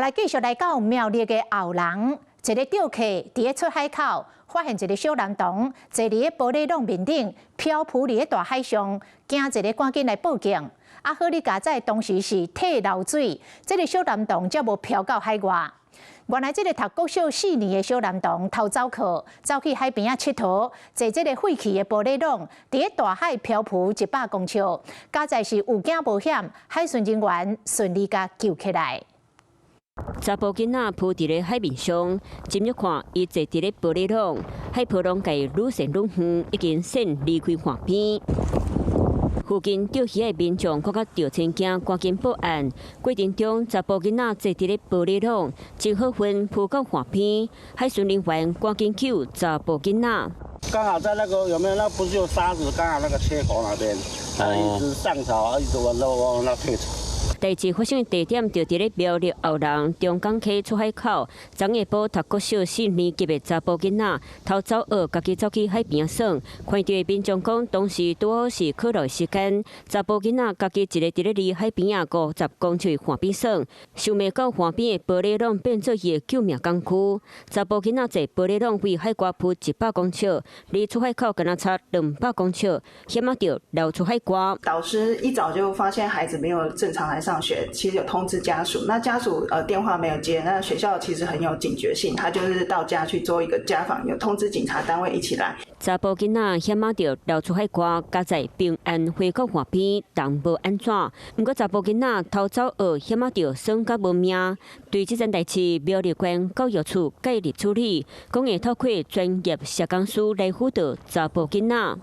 來繼續來到苗栗的後龍，一个釣客佇咧出海口，發現一个小男童坐佇咧玻璃浪面頂漂浮佇咧大海上，驚一个趕緊來報警。啊，好佳哉當時是退流水，這个小男童才無飄到海外。原來這个讀國小四年的小男童偷走課，走去海邊仔𨑨迌，坐這个廢棄的玻璃籠，佇咧大海漂浮100公尺，佳哉是有驚無險，海巡人員順利共救起來。查埔囡仔浮佇咧海面上，深入看，伊坐佇咧玻璃籠，海波浪共伊愈旋愈遠，已經旋離開岸邊。附近釣魚的民眾感覺著真驚，趕緊報案。過程中，查埔囡仔坐佇咧玻璃籠，真好運浮到岸邊，海巡人員趕緊救查埔囡仔。剛好在那個有沒有？那不是有沙子？剛好那個切口那邊，它一直上潮，一直往那往那退潮。代誌發生的地點就佇咧苗栗後龍中港溪出海口。昨下晡讀國小四年級的查埔囡仔偷走學，家己走去海邊耍。看著的民眾講，當時拄好是課落的時間，查埔囡仔家己一个佇咧離海邊仔50公尺岸邊耍，想袂到岸邊的玻璃籠變做伊的救命工具。查埔囡仔坐玻璃籠佇海外浮100公尺，離出海口敢若差200公尺，險仔著流出海外。導師一早就發現孩子沒有正常來上學，其實有通知家屬，那家屬電話沒有接，那學校其實很有警覺性，他就是到家去做一個家訪，有通知警察單位一起來。查埔囡仔險仔著流出海外，佳哉平安回到岸邊，人無按怎。毋過查埔囡仔偷走學，險仔著耍甲無命。對這件代誌，苗栗縣教育處介入處理，講會透過專業社工師來輔導查埔囡仔。